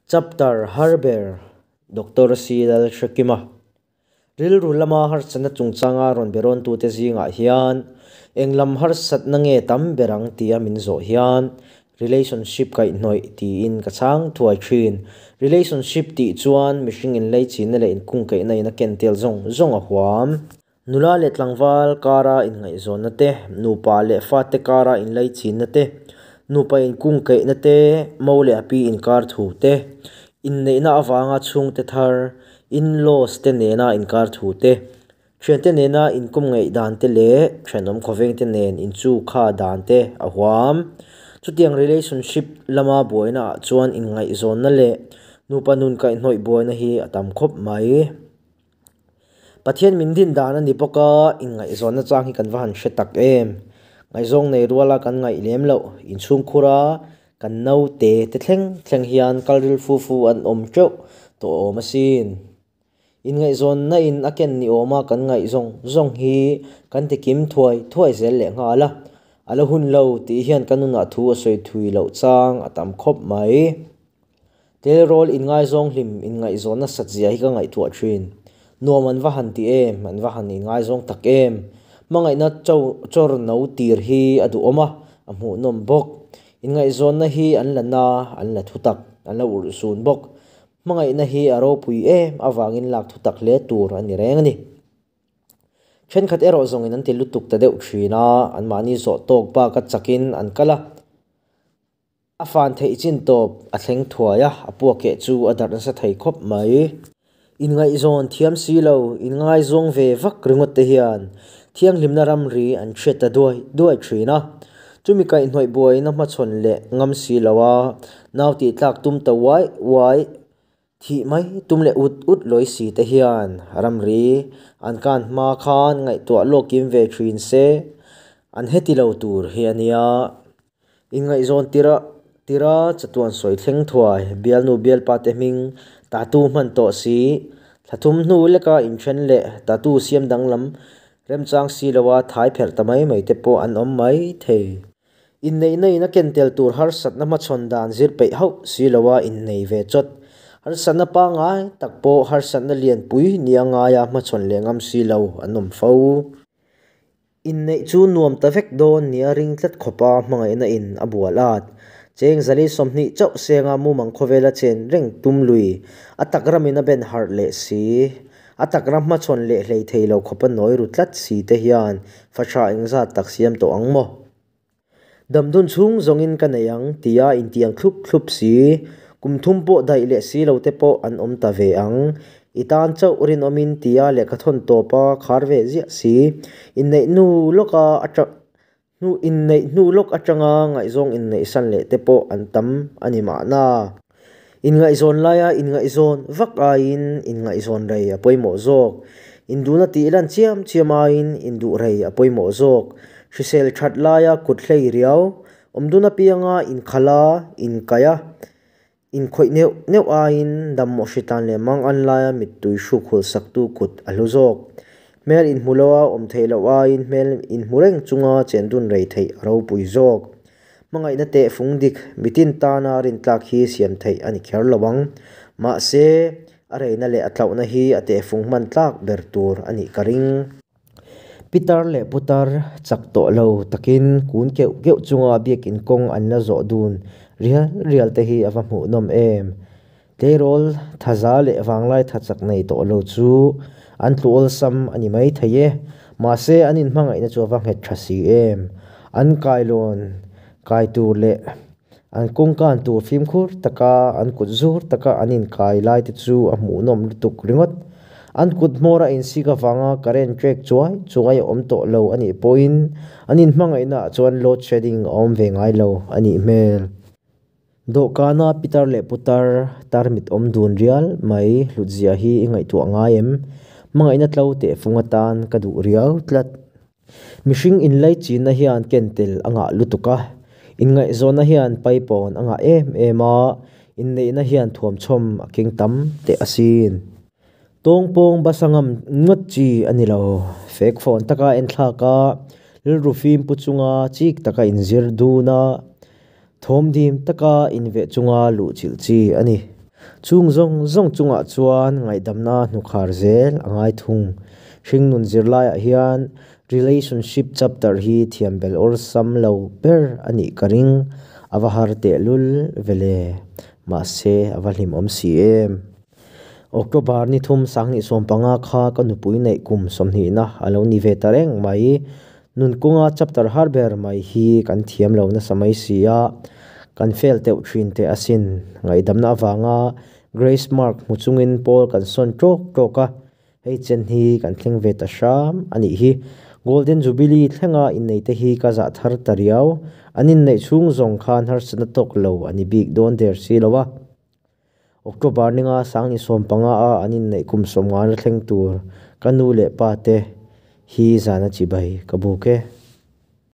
Chapter har ber Doctor C Lalhrekima Rilru lama harsatna chungchanga rawn be rawntute zingah hian eng lam harsatna nge tam ber ang tia min zawh hian relationship kaihhnawih tiin ka chhang thuai thin. Relationship tih chuan mihring inleichhinna leh inkungkaihna in a ken tel zawng zawng a huam. Nula leh tlangval kara inngaihzawnna te, nupa leh fate kara inlaichinna te, nupa inkungkaihna te, mo leh a pi inkar thu te, inneihna avanga chhungte thar, in-laws, te nena inkar thu te, thiante nena inkawm ngaih dan te leh thenawm khawvengte nen inchu kha dan te a huam. Chutiang relationship lama buaina ah chuan inngaihzawnna leh nupa nun kaihhnawih buaina hi a tam khawp mai. Pathian min din dan a ni bawk a, inngaihzawnna chang hi kan va han hre tak em. Ngaihzawng nei ruala kan ngaih lem loh, inchhungkhura kan naute te thleng thleng hian kal ril fu fu an awm teuh tawh awm asin. Inngaihzawnna in a ken ni awma kan ngaih zawng zawng hi kan ti kim thuai thuai zel leh nghal a, a la hun lo tih hian ka nunah thu a sawi thui loh chang a tam khawp mai. Tleirawl inngaizawng hlim inngaihzawn nasat zia hi ka ngaihtuah thin. Nuam an va han ti em, an va han inngaizawng tak em. Hmangaihna chawr no tir hi a duhawm a, a hmuhnawm bawk. Inngaihzawnna hi an la na, an la thutak, an la urhsun bawk. Hmangaihna hi a ropui em avangin lak thutak hle tur a ni reng a ni. Thenkhat erawh zawngin an ti lutuk ta deuh thin a, anmahni zawh tawk bak a chakin an kal a. A fan theih chin tawp a thleng thuai a, a puakeh chu a darh nasa thei khawp mai. Inngaihzawn thiam si lo, inngaizawng ve vak ringawt te hian thianghlimna ramri an hriat ta duai duai thin a. Chumi kaihhnawih buaina hmachhawn leh ngam si lo a, nau tihtlak tum ta uai uai, thih mai tum leh ut ut lawi si te hian ramri an kan hma khan ngaihtuah lawk kim ve thin se, an heti lo tur hi a nia. Inngaihzawn tirh tirha chatuan sawi thleng thuai, bialnu bialpa te hming tattoo hman tawh si, thla thum hnu leka inthen leh tattoo siam danglam remchang si loa thai pherh ta mai mai te pawh an awm mai thei. Inneihna in a ken tel tur harsatna hmachhawn dan zir peih hauh si loa innei ve chawt. Harsatna pangngai tak pawh harsatna lianpui nia ngaia hmachhawn leh ngam si lo an awm fo. Inneih chu nuam ta vek dawn nia ring tlat khawpa hmangaihna in a bual at. Cheng zali 20 chauh senga mumang khawvela chen reng tum lui a tak ramin a ben harh leh si. A tak ram hmachhawn leh hlei thei lo khawpa nawi ru tlat si te hian fa tha engzat tak siam tawh ang maw? Damdun chhung zawngin ka nei ang tia intiang thlup thlup si, kum thum pawh daih leh si lo te pawh an awm ta ve ang. I tan chauh rinawmin tia lehkha thawn tawpa khar ve ziah si, inneih hnu lawka atang hnu inneih hnu lawk atanga ngaihzawng inneih san leh te pawh an tam a ni mahna. Inngaihzawn laia inngaihzawn vak aiin inngaihzawn rei a pawimawh zawk. Induhna tih lan chiam chiam aiin induh rei a pawimawh zawk. Hrisel that laia kut hlei riau, awmdun apianga inkhalh a, inkaih a, inkhawih neuh neuh aiin dammawh hritlan leh mang an laia mittui hruk hul saktu kut a hlu zawk. Hmel inhmu loa awm theih loh aiin hmel inhmu reng chunga chendun rei theih a ropui zawk. Hmangaihna teh fung dik mitin tana rintlak hi siam theih a ni kher lo ang. Mahse, a reina leh a tlauhna hi a teh fung hman tlak ber tur a nih ka ring. Pitar leh putar chak tawh lo takin kun keuh keuh chunga biakin kawng an la zawh dun rial rial te hi a va hmuhnawm em. Tleirawl thaza leh vanglai tha chak nei tawh lo chu an tlu awlsam a ni mai thei e. Mahse, an inhmangaihna chu a va nghet tha si em. An kailawn kai tur leh an kawngkan tur fimkhur taka an kut zur taka an inkai lai te chu a hmuhnawm lutuk ringawt. An kut hmawr a insik avanga current trek chuai chuai a awm tawh lo a nih pawhin an inhmangaihna ah chuan load shedding a awm ve ngai lo a nih hmel. Dawhkana pitar leh putar tarmit awm dun rial mai hlutzia hi i ngaihtuah ngai em? Hmangaihna tlo tehfung atan ka duh riau tlat. Mihring inlaichinna hian ken tel a ngah lutuk a, inngaihzawnna hian paipawn a ngah em em a, inneihna hian thuamchhawm a keng tam teh asin. Tawngpawng basa ngam ngawt chi a ni lo. Fek fawn taka enthlak a, rilru fim pu chunga chik taka inzir dun a, thawmdim taka inveh chunga luhchilh chi a ni. Chung zawng zawng chungah chuan ngaihdamna hnukhar zel a ngai thung. Hringnun zirlaiah hian Relationship chapter hi thiam bel awlsam lo ber a nih ka ring. A va har tehlul ve le. Mahse, a va hlimawm si em. October ni thum sanghnih sawmpanga kha ka nupui neih kum sawmhnihna a lo ni ve ta reng mai. Nun kawnga chapter har ber mai hi kan thiam lo nasa mai si a, kan fail teuh thin teh asin. Ngaihdamna avanga grace mark hmu chungin pawl kan sawn tawk tawk a, hei chen hi kan thleng ve ta hram a nih hi. Golden Jubilee thlenga inneite hi ka zah thar ta riau. An inneih chhung zawng khan harsatna tawk lo a ni bik dawn der si lo a. October ninga sanghnih sawmpanga a an inneih kum sawmngana thleng tur ka nu leh pa te hi zana chibai ka buk e.